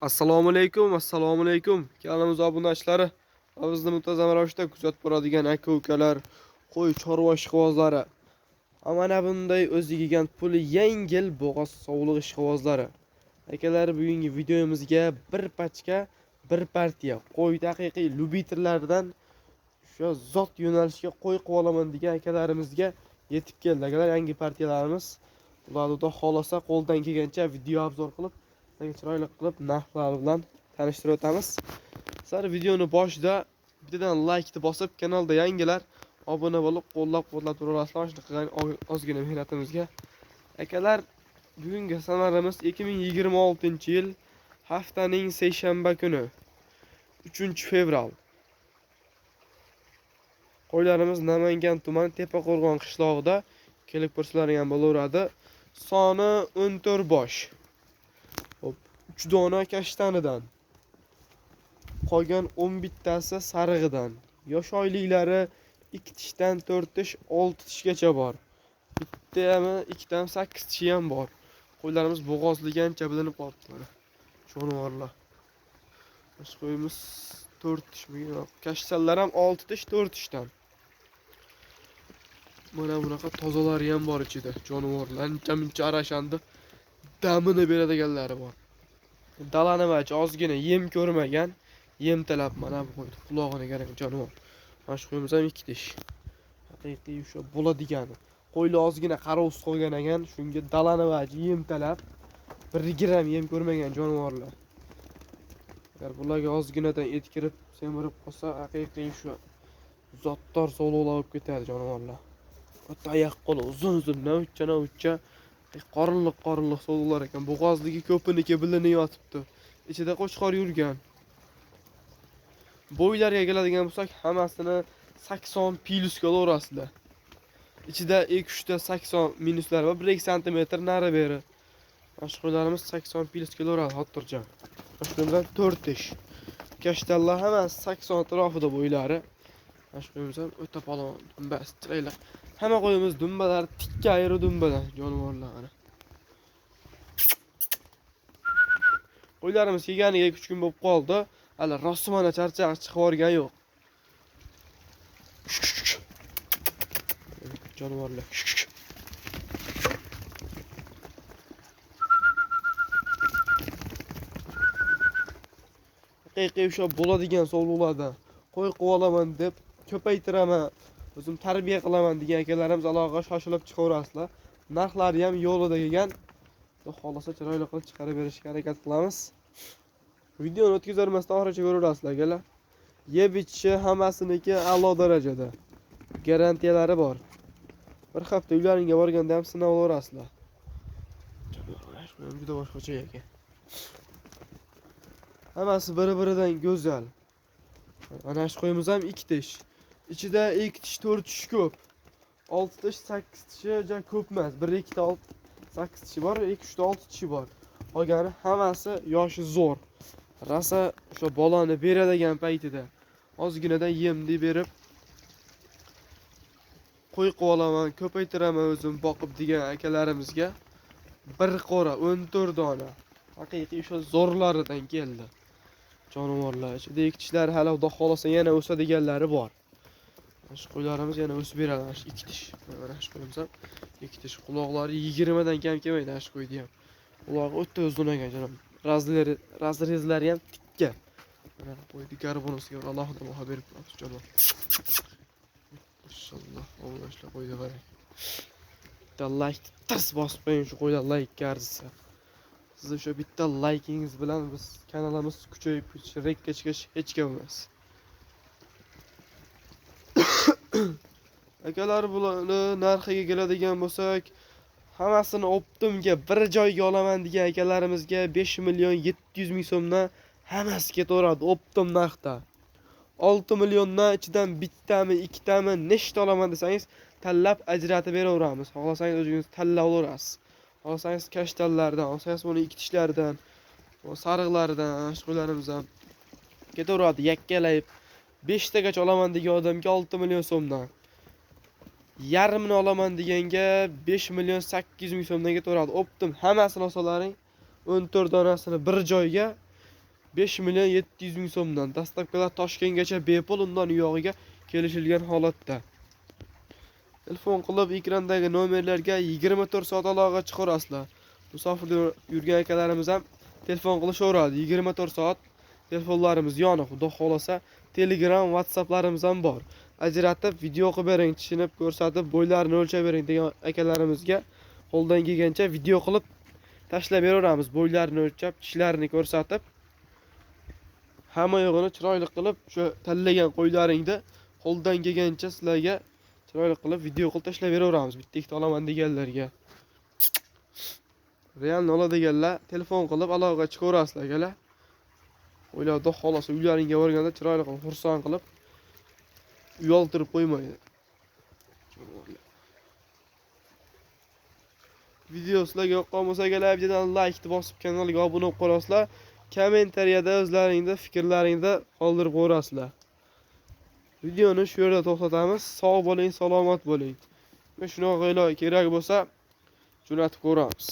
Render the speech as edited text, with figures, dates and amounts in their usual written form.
Assalomu alaykum, assalomu alaykum. Kanalimiz obunachilari va bizni muntazam ravishda kuzatib boradigan aka-ukalar, qo'y chorva ishqibozlari. Mana bunday o'ziga kelgan puli yengil bo'g'oz sovliq ishqibozlari. Akalar, bugungi videomizga bir pachka, bir partiya qo'y haqiqiy lyubiterlardan o'sha zot yo'nalishiga qo'y qilib olaman degan akalarimizga yetib keldi. Akalar, yangi partiyalarimiz. Ularni xudo xolasa qo'ldan kelgancha video obzor qilib, chiroyli qilib narxlar bilan tanishtirib o'tamiz. Sizlar videoni boshida bittadan like bosib, kanalda yangilar obuna bo'lib, qo'llab-quvvatlab turaverasizlar. Shunaqa qilgan ozgina mehnatimizga. Akalar, bugungi sanarimiz 2026-yil haftaning seshanba kuni, 3-fevral. Qo'ylarimiz Namangan tumani Tepaqo'rg'on qishlog'ida kelib ko'rsalaring ham bo'laveradi. Soni 14 bosh. Hop, 3 dona kashtanidan. Qolgan 11 tasi sarig'idan. Yosh oyliklari 2 tishdan 4 tish, 6 tishgacha bor. Bittami, ikkitami, 8 tishi ham bor. Qo'ylarimiz bo'g'ozligancha bilinib qolibdi mana. Jonivorlar. Bosh qo'yimiz 4 tishmi? Kashtanlar ham 6 tish, 4 tishdan. Mana bunaqa tozalari ham bor ichida. Jonivorlar ancha-muncha arashandi damini beradiganlari bor. Dalani vaji ozgina yem ko'rmagan, yem talab mana bu qo'ydi. Qulog'ini qarang jonivor. Mana shu qo'yimiz ham 2 tish. Haqiqiy o'sha bo'ladigani. Qo'ylar ozgina qarovsiz qolgan ekan, shunga dalani vaji yem talab 1 gram yem ko'rmagan jonivorlar. Agar bularga ozginadan et kirib, semirib qolsa, haqiqiy o'sha zotdor sovliqlar bo'lib ketadi jonivorlar. Katta oyoq qo'li uzun-uzun, novcha-novcha, qorinliq-qorinliq sovliqlar ekan. Bo'g'ozligi ko'piniki bilinib yotibdi. Ichida qo'chqor yurgan. Bo'ylarga keladigan bo'lsak, hammasini 80 plus kelaverasizlar. Ichida 2-3 ta 80 minuslar va 1-2 santimetr nari beri. Mashg'ulotlarimiz 80 plus kelaveradi xotirjam. Mashg'ulotlar 4 tish. Kashtanlar hammasi 80 atrofida bo'ylari. Mashg'ulotimiz ham o'ta palon, dumbasi chiroyli. Hamma qo'yimiz dumbalar tikka ayri dumbadan jonivorlar mana. Qo'ylarimiz kelganiga 2-3 kun bo'lib qoldi. Hali rostmana charchaq chiqib yuborgan yo'q. Jonivorlar. Haqiqiy o'sha bo'ladigan sovliqlardan qo'y qilib olaman deb ko'paytiraman, o'zim tarbiya qilaman degan akalarimiz aloqaga shoshilib chiqaverasizlar. Narxlari ham yo'lida kelgan. Xudo xolasa chiroyli qilib chiqarib berishga harakat qilamiz. Videoni o'tkazmasdan oxirigacha ko'raverasizlar akalar. Yeb ichishi hammasiniki a'lo darajada. Garantiyalari bor. Bir hafta uylaringga borganda ham sinab olaverasizlar. Juda boshqacha ekan. Hammasi bir-biridan go'zal. Mana shu qo'yimiz ham 2 tish. Ichida 2 tish, 4 tish ko'p. 6 tish, 8 tishi juda ko'p emas. 1-2 ta 6, 8 tishi bor, 2-3 ta 6 tishi bor. Qolgani hammasi yoshi zo'r. Rosa o'sha bolani beradigan paytida ozginadan yem deb berib qo'y qilib olaman, ko'paytiraman o'zim boqib degan akalarimizga bir qora 14 dona haqiqiy o'sha zo'rlaridan keldi. Jonivorlar ichida 2 tishlari hali xudo xolasa yana o'sadiganlari bor. Mana shu qo'ylarimiz yana o'sib beradi. Mana shu 2 tish. Mana shu qo'yimiz ham 2 tish. Quloqlari 20 dan kam kelmaydi mana shu qo'yni ham. Qulog'i o'ta uzun ekan janob. Razrezlari ham tikka. Mana qo'yni garbonosiga alohida baho berib turamiz janob. Mashalloh, obunachilar qo'yga qarang. Bitta like tas bosib qo'ying shu qo'ylar like arzisa. Siz o'sha bitta likingiz bilan biz kanalimiz kuchayib, rekka chiqish hech gap emas. Akalar, bularni narxiga keladigan bo'lsak, hammasini optimga bir joyga olaman degan akalarimizga 5 million 700 ming so'mdan hammasi ketaveradi optim narxda. 6 milliondan ichidan bittami, ikkitami, nechta olaman desangiz tanlab ajratib beraveramiz. Xohlasangiz o'zingiz tanlab olaverasiz. Xohlasangiz kashtanlardan, xohlasangiz buni 2 tishlaridan, sariqlaridan, qo'ylarimiz ham ketaveradi yakkalayib. 5 tagacha olaman degan odamga 6 million so'mdan. Yarmini olaman deganga 5 million 800 ming so'mdan ketaveradi. Optim hammasini olsalaring 14 donasini bir joyga 5 million 700 ming so'mdan. Доставка lar Toshkentgacha bepul, undan uyog'iga kelishilgan holatda. Telefon qilib ekrandagi nomerlarga 24 soat aloqaga chiqarasizlar. Musofirda yurgan akalarimiz ham telefon qilishaveradi. 24 soat telefonlarimiz yoniq. Xudo xolasa Telegram, WhatsApplarimiz ham bor. Ajratib video qilib bering, tishini ko'rsatib, bo'ylarini o'lchab bering degan akalarimizga qo'ldan kelgancha video qilib tashlab beraveramiz. Bo'ylarini o'lchab, tishlarini ko'rsatib, hamma yo'g'ini chiroyli qilib, shu tanlagan qo'ylaringni qo'ldan kelgancha sizlarga chiroyli qilib video qilib tashlab beraveramiz. Bitta ikkita olaman deganlarga. Realni oladiganlar telefon qilib aloqaga chiqaverasizlar akalar. O'ylab xudo xolasa uylaringga borganda chiroyli qilib, xursand qilib uyaltirib qo'ymaydi. Video sizlarga yoqqan bo'lsa akalar, videodan like bosib kanalga obuna bo'lib qo'yasizlar. Kommentariyada o'zlaringni fikrlaringni qoldirib qo'yasizlar. Videoni shu yerda to'xtatamiz. Sog' bo'ling, salomat bo'ling. Mana shunaqa kerak bo'lsa jo'natib ko'ramiz.